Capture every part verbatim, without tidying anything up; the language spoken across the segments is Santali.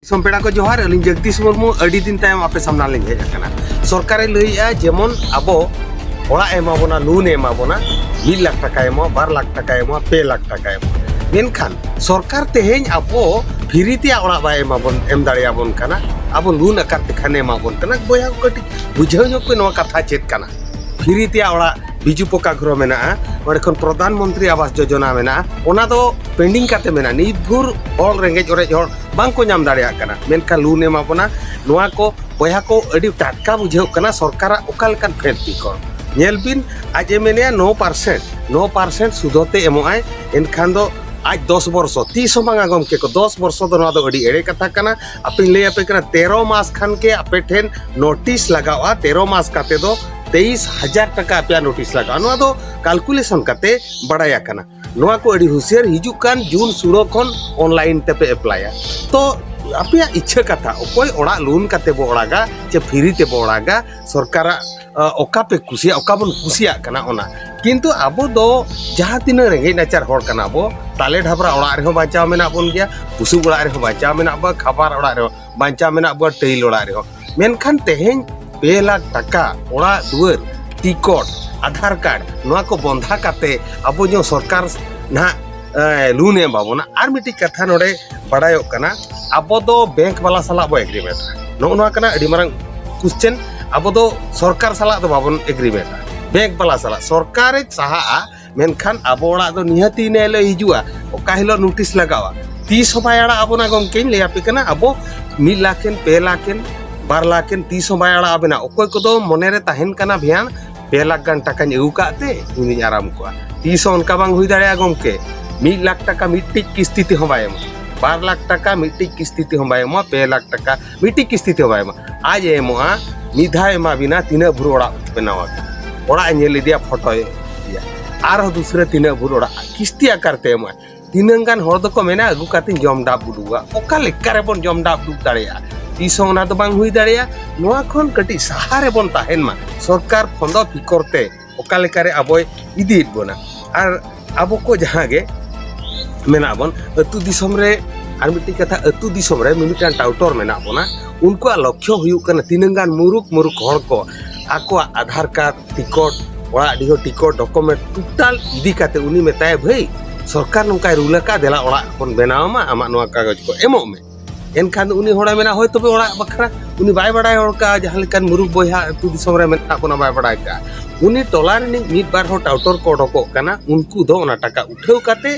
ᱫᱤᱥᱚᱢ ᱯᱮᱲᱟ ᱠᱚ ᱡᱚᱦᱟᱨ, ᱟᱹᱞᱤᱧ ᱡᱚᱜᱽᱫᱤᱥ ᱢᱩᱨᱢᱩ ᱟᱹᱰᱤ ᱫᱤᱱ ᱛᱟᱭᱚᱢ ᱟᱯᱮ ᱥᱟᱢᱱᱟ ᱞᱤᱧ ᱦᱮᱡ ᱟᱠᱟᱱᱟ᱾ ᱥᱚᱨᱠᱟᱨᱮ ᱞᱟᱹᱭᱮᱜᱼᱟ ᱡᱮᱢᱚᱱ ᱟᱵᱚ ᱚᱲᱟᱜ ᱮ ᱮᱢᱟ ᱵᱚᱱᱟ, ᱞᱳᱱ ᱮ ᱮᱢᱟ ᱵᱚᱱᱟ, ᱢᱤᱫ ᱞᱟᱠᱷ ᱴᱟᱠᱟᱭ ᱮᱢᱚᱜᱼᱟ, ᱵᱟᱨ ᱞᱟᱠᱷ ᱴᱟᱠᱟᱭ ᱮᱢᱚᱜᱼᱟ, ᱯᱮ ᱞᱟᱠᱷ ᱴᱟᱠᱟᱭ ᱮᱢᱚᱜᱼᱟ᱾ ᱢᱮᱱᱠᱷᱟᱱ ᱥᱚᱨᱠᱟᱨ ᱛᱮᱦᱮᱧ ᱟᱵᱚ ᱯᱷᱤᱨᱤ ᱛᱮᱭᱟᱜ ᱚᱲᱟᱜ ᱵᱟᱭ ᱮᱢᱟ ᱵᱚᱱ, ᱮᱢ ᱫᱟᱲᱮᱭᱟᱵᱚᱱ ᱠᱟᱱᱟ, ᱟᱵᱚ ᱞᱳᱱ ᱟᱠᱟᱫ ᱛᱮᱠᱷᱟᱱᱮ ᱮᱢᱟ ᱵᱚᱱ ᱠᱟᱱᱟ᱾ ᱵᱚᱭᱦᱟ ᱠᱚ ᱠᱟᱹᱴᱤᱡ ᱵᱩᱡᱷᱟᱹᱣ ᱧᱚᱜ ᱯᱮ ᱱᱚᱣᱟ ᱠᱟᱛᱷᱟ ᱪᱮᱫ ᱠᱟᱱᱟ᱾ ᱯᱷᱤᱨᱤ ᱛᱮᱭᱟᱜ ᱚᱲᱟᱜ ᱵᱤᱡᱩ ᱯᱚᱠᱟ ᱜᱷᱨᱚ ᱢᱮᱱᱟᱜᱼᱟ, ᱚᱸᱰᱮ ᱠᱷᱚᱱ ᱯᱨᱚᱫᱷᱟᱱ ᱢᱚᱱᱛᱨᱤ ᱟᱵᱟᱥ ᱡᱳᱡᱚᱱᱟ ᱢᱮᱱᱟᱜᱼᱟ, ᱚᱱᱟ ᱫᱚ ᱯᱮᱱᱰᱤᱝ ᱠᱟᱛᱮ ᱢᱮᱱᱟᱜᱼᱟ᱾ ᱱᱤᱛ ᱵᱷᱳᱨ ᱦᱚᱲ, ᱨᱮᱸᱜᱮᱡ ᱚᱨᱮᱡ ᱦᱚᱲ ᱵᱟᱝᱠᱚ ᱧᱟᱢ ᱫᱟᱲᱮᱭᱟᱜ ᱠᱟᱱᱟ, ᱢᱮᱱᱠᱷᱟᱱ ᱞᱳᱱ ᱮᱢᱟ ᱵᱚᱱᱟ᱾ ᱱᱚᱣᱟ ᱠᱚ ᱵᱚᱭᱦᱟ ᱠᱚ ᱟᱹᱰᱤ ᱴᱟᱴᱠᱟ ᱵᱩᱡᱷᱟᱹᱜ ᱠᱟᱱᱟ ᱥᱚᱨᱠᱟᱨᱟᱜ ᱚᱠᱟ ᱞᱮᱠᱟᱱ ᱯᱷᱮᱰ ᱛᱤᱠᱚ᱾ ᱧᱮᱞ ᱵᱤᱱ, ᱟᱡ ᱮ ᱢᱮᱱᱮᱜᱼᱟ ᱱᱚ ᱯᱟᱨᱥᱮᱱᱴ, ᱱᱚ ᱯᱟᱨᱥᱮᱱᱴ ᱥᱩᱫᱷᱚ ᱛᱮ ᱮᱢᱚᱜ ᱟᱭ, ᱮᱱᱠᱷᱟᱱ ᱫᱚ ᱟᱡ ᱫᱚᱥ ᱵᱚᱨᱥᱚ, ᱛᱤᱥ ᱦᱚᱸ ᱵᱟᱝᱟ ᱜᱚᱢᱠᱮ ᱠᱚ, ᱫᱚᱥ ᱵᱚᱨᱥᱚ ᱫᱚ ᱱᱚᱣᱟ ᱫᱚ ᱟᱹᱰᱤ ᱮᱲᱮ ᱠᱟᱛᱷᱟ ᱠᱟᱱᱟ᱾ ᱟᱯᱮᱧ ᱞᱟᱹᱭ ᱟᱯᱮ ᱠᱟᱱᱟ, ᱛᱮᱨᱚ ᱢᱟᱥ ᱠᱷᱟᱱ ᱜᱮ ᱟᱯᱮ ᱴᱷᱮᱱ ᱱᱳᱴᱤᱥ ᱞᱟᱜᱟᱣᱼᱟ, ᱛᱮᱨᱚ ᱢᱟᱥ ᱠᱟᱛᱮ ᱫᱚ ᱛᱮᱭᱤᱥ ᱦᱟᱡᱟᱨ ᱴᱟᱠᱟ ᱟᱯᱮᱭᱟᱜ ᱱᱳᱴᱤᱥ ᱞᱟᱜᱟᱜᱼᱟ᱾ ᱱᱚᱣᱟ ᱫᱚ ᱠᱟᱞᱠᱩᱞᱮᱥᱚᱱ ᱠᱟᱛᱮ ᱵᱟᱲᱟᱭ ᱟᱠᱟᱱᱟ᱾ ᱱᱚᱣᱟ ᱠᱚ ᱟᱹᱰᱤ ᱦᱩᱥᱤᱭᱟᱹᱨ, ᱦᱤᱡᱩᱜ ᱠᱟᱱ ᱡᱩᱱ ᱥᱩᱲᱟᱹ ᱠᱷᱚᱱ ᱚᱱᱞᱟᱭᱤᱱ ᱛᱮᱯᱮ ᱮᱯᱞᱟᱭᱟ᱾ ᱛᱚ ᱟᱯᱮᱭᱟᱜ ᱤᱪᱪᱷᱟᱹ ᱠᱟᱛᱷᱟ, ᱚᱠᱚᱭ ᱚᱲᱟᱜ ᱞᱳᱱ ᱠᱟᱛᱮ ᱵᱚ ᱚᱲᱟᱜᱟ ᱪᱮ ᱯᱷᱤᱨᱤ ᱛᱮᱵᱚ ᱚᱲᱟᱜᱟ, ᱥᱚᱨᱠᱟᱨᱟᱜ ᱚᱠᱟ ᱯᱮ ᱠᱩᱥᱤᱭᱟᱜ, ᱚᱠᱟ ᱵᱚᱱ ᱠᱩᱥᱤᱭᱟᱜ ᱠᱟᱱᱟ ᱚᱱᱟ᱾ ᱠᱤᱱᱛᱩ ᱟᱵᱚ ᱫᱚ ᱡᱟᱦᱟᱸ ᱛᱤᱱᱟᱹᱜ ᱨᱮᱸᱜᱮᱡ ᱱᱟᱪᱟᱨ ᱦᱚᱲ ᱠᱟᱱᱟ ᱵᱚ, ᱛᱟᱞᱮ ᱰᱷᱟᱵᱽᱨᱟ ᱚᱲᱟᱜ ᱨᱮᱦᱚᱸ ᱵᱟᱧᱪᱟᱣ ᱢᱮᱱᱟᱜ ᱵᱚᱱ ᱜᱮᱭᱟ, ᱵᱩᱥᱩᱵ ᱚᱲᱟᱜ ᱨᱮᱦᱚᱸ ᱵᱟᱧᱪᱟᱣ ᱢᱮᱱᱟᱜ ᱵᱚᱱᱟ, ᱠᱷᱟᱯᱟᱨ ᱚᱲᱟᱜ ᱨᱮᱦᱚᱸ ᱵᱟᱧᱪᱟᱣ ᱢᱮᱱᱟᱜ ᱵᱚᱱᱟ, ᱴᱟᱹᱭᱤᱞ ᱚᱲᱟᱜ ᱨᱮᱦᱚᱸ᱾ ᱢᱮᱱᱠᱷᱟᱱ ᱛᱮᱦᱮᱧ ᱯᱮ ᱞᱟᱠᱷ ᱴᱟᱠᱟ ᱚᱲᱟᱜ ᱫᱩᱣᱟᱹᱨ, ᱴᱤᱠᱚᱴ, ᱟᱫᱷᱟᱨ ᱠᱟᱨᱰ, ᱱᱚᱣᱟ ᱠᱚ ᱵᱚᱱᱫᱷᱟ ᱠᱟᱛᱮ ᱟᱵᱚ ᱡᱮ ᱥᱚᱨᱠᱟᱨ ᱱᱟᱦᱟᱜ ᱞᱳᱱ ᱮ ᱮᱢᱟ ᱵᱚᱱᱟ᱾ ᱟᱨ ᱢᱤᱫᱴᱤᱡ ᱠᱟᱛᱷᱟ ᱱᱚᱰᱮ ᱵᱟᱲᱟᱭᱚᱜ ᱠᱟᱱᱟ, ᱟᱵᱚ ᱫᱚ ᱵᱮᱝᱠ ᱵᱟᱞᱟ ᱥᱟᱞᱟᱜ ᱵᱚ ᱮᱜᱽᱨᱤᱢᱮᱱᱴᱟ᱾ ᱱᱚᱜᱼᱚ ᱱᱚᱣᱟ ᱠᱟᱱᱟ ᱟᱹᱰᱤ ᱢᱟᱨᱟᱝ ᱠᱩᱥᱪᱮᱱ᱾ ᱟᱵᱚ ᱫᱚ ᱥᱚᱨᱠᱟᱨ ᱥᱟᱞᱟᱜ ᱫᱚ ᱵᱟᱵᱚᱱ ᱮᱜᱽᱨᱤᱢᱮᱱᱴᱟ, ᱵᱮᱝᱠ ᱵᱟᱞᱟ ᱥᱟᱞᱟᱜ᱾ ᱥᱚᱨᱠᱟᱨᱮ ᱥᱟᱦᱟᱜᱼᱟ, ᱢᱮᱱᱠᱷᱟᱱ ᱟᱵᱚ ᱚᱲᱟᱜ ᱫᱚ ᱱᱤᱦᱟᱹᱛᱤ ᱤᱱᱟᱹ ᱦᱤᱞᱳᱜ ᱦᱤᱡᱩᱜᱼᱟ, ᱚᱠᱟ ᱦᱤᱞᱳᱜ ᱱᱳᱴᱤᱥ ᱞᱟᱜᱟᱣᱟ, ᱛᱤᱥ ᱦᱚᱸ ᱵᱟᱭ ᱟᱲᱟᱜ ᱟᱵᱚᱱᱟ᱾ ᱜᱚᱢᱠᱮᱧ ᱞᱟᱹᱭ ᱟᱯᱮ ᱠᱟᱱᱟ, ᱟᱵᱚ ᱢᱤᱫ ᱞᱟᱠᱷ ᱮᱱ, ᱯᱮ ᱞᱟᱠᱷ ᱮᱱ, ᱵᱟᱨ ᱞᱟᱠᱷ ᱮᱱ, ᱛᱤᱥ ᱦᱚᱸ ᱵᱟᱭ ᱟᱲᱟᱜ ᱟᱵᱮᱱᱟ᱾ ᱚᱠᱚᱭ ᱠᱚᱫᱚ ᱢᱚᱱᱮᱨᱮ ᱛᱟᱦᱮᱱ ᱠᱟᱱᱟ, ᱵᱷᱮᱭᱟᱱ ᱯᱮ ᱞᱟᱠᱷ ᱜᱟᱱ ᱴᱟᱠᱟᱧ ᱟᱹᱜᱩ ᱠᱟᱜ ᱛᱮ ᱤᱧᱤᱧ ᱟᱨᱟᱢ ᱠᱚᱜᱼᱟ᱾ ᱛᱤᱥ ᱦᱚᱸ ᱚᱱᱠᱟ ᱵᱟᱝ ᱦᱩᱭ ᱫᱟᱲᱮᱭᱟᱜᱼᱟ ᱜᱚᱢᱠᱮ᱾ ᱢᱤᱫ ᱞᱟᱠᱷ ᱴᱟᱠᱟ ᱢᱤᱫᱴᱤᱡ ᱠᱤᱥᱛᱤ ᱛᱮᱦᱚᱸ ᱵᱟᱭ ᱮᱢᱟ, ᱵᱟᱨ ᱞᱟᱠᱷ ᱴᱟᱠᱟ ᱢᱤᱫᱴᱤᱡ ᱠᱤᱥᱛᱤ ᱛᱮᱦᱚᱸ ᱵᱟᱭ ᱮᱢᱟ, ᱯᱮ ᱞᱟᱠᱷ ᱴᱟᱠᱟ ᱢᱤᱫᱴᱤᱡ ᱠᱤᱥᱛᱤ ᱛᱮᱦᱚᱸ ᱵᱟᱭ ᱮᱢᱟ᱾ ᱟᱡ ᱮ ᱮᱢᱚᱜᱼᱟ, ᱢᱤᱫ ᱫᱷᱟᱣ ᱮ ᱮᱢᱟ ᱵᱤᱱᱟ, ᱛᱤᱱᱟᱹᱜ ᱵᱷᱳᱨ ᱚᱲᱟᱜ ᱵᱮᱱᱟᱣ ᱟᱠᱟᱱᱟ, ᱚᱲᱟᱜ ᱮ ᱧᱮᱞ ᱤᱫᱤᱭᱟ, ᱯᱷᱳᱴᱳᱭ ᱤᱫᱤᱭᱟ, ᱟᱨᱦᱚᱸ ᱫᱩᱥᱨᱟᱹ ᱛᱤᱱᱟᱹᱜ ᱵᱷᱳᱨ ᱚᱲᱟᱜ ᱠᱤᱥᱛᱤ ᱟᱠᱟᱨ ᱛᱮ ᱮᱢᱚᱜᱼᱟ᱾ ᱛᱤᱱᱟᱹᱝ ᱜᱟᱱ ᱦᱚᱲ ᱫᱚᱠᱚ ᱢᱮᱱᱟ, "ᱟᱹᱜᱩ ᱠᱟᱛᱮᱧ ᱡᱚᱢ ᱰᱟᱵ ᱩᱰᱩᱠᱚᱜᱼᱟ᱾" ᱚᱠᱟ ᱞᱮᱠᱟ ᱨᱮᱵᱚᱱ ᱡᱚᱢ ᱰᱟᱵ ᱩᱰᱩᱠ ᱫᱟᱲᱮᱭᱟᱜᱼᱟ? ᱛᱤᱥ ᱦᱚᱸ ᱚᱱᱟ ᱫᱚ ᱵᱟᱝ ᱦᱩᱭ ᱫᱟᱲᱮᱭᱟᱜᱼᱟ᱾ ᱱᱚᱣᱟ ᱠᱷᱚᱱ ᱠᱟᱹᱴᱤᱡ ᱥᱟᱦᱟ ᱨᱮᱵᱚᱱ ᱛᱟᱦᱮᱱ ᱢᱟ᱾ ᱥᱚᱨᱠᱟᱨ ᱯᱷᱚᱸᱫᱟ ᱯᱷᱤᱠᱚᱨ ᱛᱮ ᱚᱠᱟ ᱞᱮᱠᱟᱨᱮ ᱟᱵᱚᱭ ᱤᱫᱤᱭᱮᱫ ᱵᱚᱱᱟ᱾ ᱟᱨ ᱟᱵᱚ ᱠᱚ ᱡᱟᱦᱟᱸ ᱜᱮ ᱢᱮᱱᱟᱜ ᱵᱚᱱ, ᱟᱹᱛᱩ ᱫᱤᱥᱚᱢ ᱨᱮ ᱟᱨ ᱢᱤᱫᱴᱤᱡ ᱠᱟᱛᱷᱟ, ᱟᱹᱛᱩ ᱫᱤᱥᱚᱢ ᱨᱮ ᱢᱤᱢᱤᱫᱴᱟᱝ ᱴᱟᱣᱴᱚᱨ ᱢᱮᱱᱟᱜ ᱵᱚᱱᱟ, ᱩᱱᱠᱩᱣᱟᱜ ᱞᱚᱠᱠᱷᱚ ᱦᱩᱭᱩᱜ ᱠᱟᱱᱟ ᱛᱤᱱᱟᱹᱝ ᱜᱟᱱ ᱢᱩᱨᱩᱠ ᱢᱩᱨᱩᱠ ᱦᱚᱲ ᱠᱚ ᱟᱠᱚᱣᱟᱜ ᱟᱫᱷᱟᱨ ᱠᱟᱨᱰ, ᱴᱤᱠᱚᱴ, ᱚᱲᱟᱜ ᱰᱤᱦᱟᱹ ᱴᱤᱠᱚᱴ, ᱰᱚᱠᱩᱢᱮᱱᱴ ᱴᱳᱴᱟᱞ ᱤᱫᱤ ᱠᱟᱛᱮ ᱩᱱᱤ ᱢᱮᱛᱟᱭᱟ, "ᱵᱷᱟᱹᱭ, ᱥᱚᱨᱠᱟᱨ ᱱᱚᱝᱠᱟᱭ ᱨᱩᱞ ᱟᱠᱟᱫ, ᱫᱮᱞᱟ ᱚᱲᱟᱜ ᱵᱚᱱ ᱵᱮᱱᱟᱣ ᱟᱢᱟ, ᱟᱢᱟᱜ ᱱᱚᱣᱟ ᱠᱟᱜᱚᱡᱽ ᱠᱚ ᱮᱢᱚᱜ ᱢᱮ᱾" ᱮᱱᱠᱷᱟᱱ ᱫᱚ ᱩᱱᱤ ᱦᱚᱲᱮ ᱢᱮᱱᱟ, ᱦᱳᱭ ᱛᱚᱵᱮ ᱚᱲᱟᱜ ᱵᱟᱠᱷᱨᱟ᱾ ᱩᱱᱤ ᱵᱟᱭ ᱵᱟᱲᱟᱭ ᱦᱚᱲ ᱠᱟᱜᱼᱟ, ᱡᱟᱦᱟᱸ ᱞᱮᱠᱟᱱ ᱢᱩᱨᱩᱠ ᱵᱚᱭᱦᱟ ᱟᱹᱛᱩ ᱫᱤᱥᱚᱢ ᱨᱮ ᱢᱮᱱᱟᱜ ᱵᱚᱱᱟ, ᱵᱟᱭ ᱵᱟᱲᱟᱭ ᱠᱟᱜᱼᱟ᱾ ᱩᱱᱤ ᱴᱚᱞᱟ ᱨᱤᱱᱤᱡ ᱢᱤᱫ ᱵᱟᱨ ᱦᱚᱲ ᱴᱟᱣᱴᱚᱨ ᱠᱚ ᱚᱰᱚᱠᱚᱜ ᱠᱟᱱᱟ, ᱩᱱᱠᱩ ᱫᱚ ᱚᱱᱟ ᱴᱟᱠᱟ ᱩᱴᱷᱟᱹᱣ ᱠᱟᱛᱮ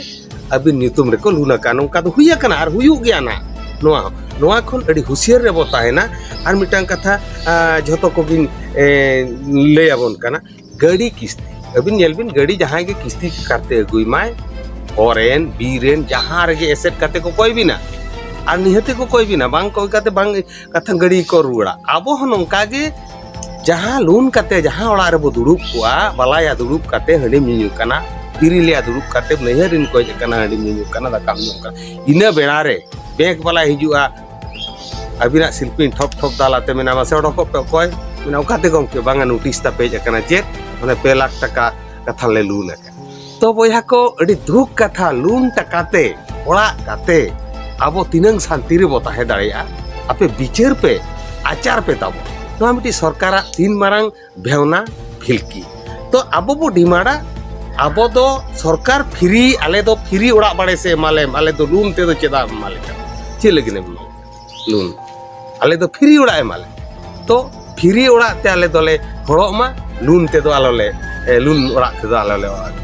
ᱟᱹᱵᱤᱱ ᱧᱩᱛᱩᱢ ᱨᱮᱠᱚ ᱞᱩᱱ ᱟᱠᱟᱫ, ᱱᱚᱝᱠᱟ ᱫᱚ ᱦᱩᱭ ᱟᱠᱟᱱᱟ ᱟᱨ ᱦᱩᱭᱩᱜ ᱜᱮᱭᱟ ᱱᱟᱜ᱾ ᱱᱚᱣᱟ, ᱱᱚᱣᱟ ᱠᱷᱚᱱ ᱟᱹᱰᱤ ᱦᱩᱸᱥᱤᱭᱟᱹᱨ ᱨᱮᱵᱚ ᱛᱟᱦᱮᱱᱟ᱾ ᱟᱨ ᱢᱤᱫᱴᱟᱝ ᱠᱟᱛᱷᱟ, ᱟ, ᱡᱷᱚᱛᱚ ᱠᱚᱜᱮᱧ, ᱮ, ᱞᱟᱹᱭ ᱟᱵᱚᱱ ᱠᱟᱱᱟ, ᱜᱟᱹᱰᱤ ᱠᱤᱥᱛᱤ᱾ ᱟᱹᱵᱤᱱ ᱧᱮᱞ ᱵᱤᱱ, ᱜᱟᱹᱰᱤ ᱡᱟᱦᱟᱸᱭ ᱜᱮ ᱠᱤᱥᱛᱤ ᱠᱟᱨᱛᱮ ᱟᱹᱜᱩᱭ ᱢᱟᱭ, ᱦᱚᱨ ᱮᱱ, ᱵᱤᱨ ᱮᱱ, ᱡᱟᱦᱟᱸ ᱨᱮᱜᱮ ᱮᱥᱮᱫ ᱠᱟᱛᱮ ᱠᱚ ᱠᱚᱭ ᱵᱤᱱᱟ, ᱟᱨ ᱱᱤᱦᱟᱹᱛᱤ ᱠᱚ ᱠᱚᱭ ᱵᱤᱱᱟ, ᱵᱟᱝ ᱠᱚᱭ ᱠᱟᱛᱮ ᱵᱟᱝ ᱠᱟᱛᱷᱟ ᱜᱟᱹᱰᱤ ᱠᱚ ᱨᱩᱣᱟᱹᱲᱟ᱾ ᱟᱵᱚ ᱦᱚᱸ ᱱᱚᱝᱠᱟ ᱜᱮ, ᱡᱟᱦᱟᱸ ᱞᱩᱱ ᱠᱟᱛᱮ ᱡᱟᱦᱟᱸ ᱚᱲᱟᱜ ᱨᱮᱵᱚ ᱫᱩᱲᱩᱵ ᱠᱚᱜᱼᱟ, ᱵᱟᱞᱟᱭᱟ ᱫᱩᱲᱩᱵ ᱠᱟᱛᱮ ᱦᱟᱺᱰᱤᱢ ᱧᱩᱧᱩ ᱠᱟᱱᱟ, ᱯᱤᱨᱤᱞᱤᱭᱟ ᱫᱩᱲᱩᱵ ᱠᱟᱛᱮ ᱱᱟᱹᱭᱦᱟᱹᱨᱤᱱ ᱠᱚ ᱦᱮᱡ ᱟᱠᱟᱱᱟ, ᱦᱟᱺᱰᱤᱢ ᱧᱩᱧᱩ ᱠᱟᱱᱟ, ᱫᱟᱠᱟᱢ ᱡᱚᱢ ᱠᱟᱱᱟ, ᱤᱱᱟᱹ ᱵᱮᱲᱟ ᱨᱮ ᱵᱮᱝᱠ ᱵᱟᱞᱟᱭ ᱦᱤᱡᱩᱜᱼᱟ, ᱟᱹᱵᱤᱱᱟᱜ ᱥᱤᱞᱯᱤᱧ ᱴᱷᱚᱯ ᱴᱷᱚᱯ ᱫᱟᱞ ᱟᱛᱮ ᱢᱮᱱᱟ, "ᱢᱟᱥᱮ ᱚᱰᱚᱠᱚᱜ ᱯᱮ, ᱚᱠᱚᱭ?" ᱢᱮᱱᱟ, "ᱚᱠᱟ ᱛᱮ ᱜᱚᱢᱠᱮ?" "ᱵᱟᱝᱟ, ᱱᱳᱴᱤᱥ ᱛᱟᱯᱮ ᱦᱮᱡ ᱟᱠᱟᱱᱟ, ᱪᱮᱫ?" ᱢᱟᱱᱮ, "ᱯᱮ ᱞᱟᱠᱷ ᱴᱟᱠᱟ ᱠᱟᱛᱷᱟ ᱞᱮ ᱞᱩᱱ ᱟᱠᱟᱫ᱾" ᱛᱚ ᱵᱚᱭᱦᱟ ᱠᱚ, ᱟᱹᱰᱤ ᱫᱩᱠ ᱠᱟᱛᱷᱟ, ᱞᱩᱱ ᱴᱟᱠᱟ ᱛᱮ ᱚᱲᱟᱜ ᱠᱟᱛᱮ ᱟᱵᱚ ᱛᱤᱱᱟᱹᱝ ᱥᱟᱱᱛᱤ ᱨᱮᱵᱚ ᱛᱟᱦᱮᱸ ᱫᱟᱲᱮᱭᱟᱜᱼᱟ? ᱟᱯᱮ ᱵᱤᱪᱟᱹᱨ ᱯᱮ, ᱟᱪᱟᱨ ᱯᱮ ᱛᱟᱵᱚ᱾ ᱱᱚᱣᱟ ᱢᱤᱫᱴᱤᱡ ᱥᱚᱨᱠᱟᱨᱟᱜ ᱛᱤᱱ ᱢᱟᱨᱟᱝ ᱵᱷᱮᱣᱱᱟ ᱯᱷᱤᱞᱠᱤ᱾ ᱛᱚ ᱟᱵᱚ ᱵᱚ ᱰᱤᱢᱟᱱᱰᱟ, ᱟᱵᱚ ᱫᱚ ᱥᱚᱨᱠᱟᱨ ᱯᱷᱤᱨᱤ, ᱟᱞᱮ ᱫᱚ ᱯᱷᱤᱨᱤ ᱚᱲᱟᱜ ᱵᱟᱲᱮ ᱥᱮ ᱮᱢᱟᱞᱮᱢ, ᱟᱞᱮ ᱫᱚ ᱞᱩᱱ ᱛᱮᱫᱚ ᱪᱮᱫᱟᱜ ᱮᱢ ᱮᱢᱟᱞᱮ ᱠᱟᱱᱟ? ᱪᱮᱫ ᱞᱟᱹᱜᱤᱫ ᱮᱢ ᱮᱢᱟᱞᱮ ᱠᱟᱱᱟ ᱞᱩᱱ? ᱟᱞᱮ ᱫᱚ ᱯᱷᱤᱨᱤ ᱚᱲᱟᱜ ᱮᱢᱟᱞᱮ᱾ ᱛᱚ ᱯᱷᱤᱨᱤ ᱚᱲᱟᱜ ᱛᱮ ᱟᱞᱮ ᱫᱚᱞᱮ ᱦᱚᱲᱚᱜ ᱢᱟ, ᱞᱩᱱ ᱛᱮᱫᱚ ᱟᱞᱚᱞᱮ, ᱮ, ᱞᱩᱱ ᱚᱲᱟᱜ ᱛᱮᱫᱚ ᱟᱞᱚᱞᱮ ᱚᱲᱟᱜ᱾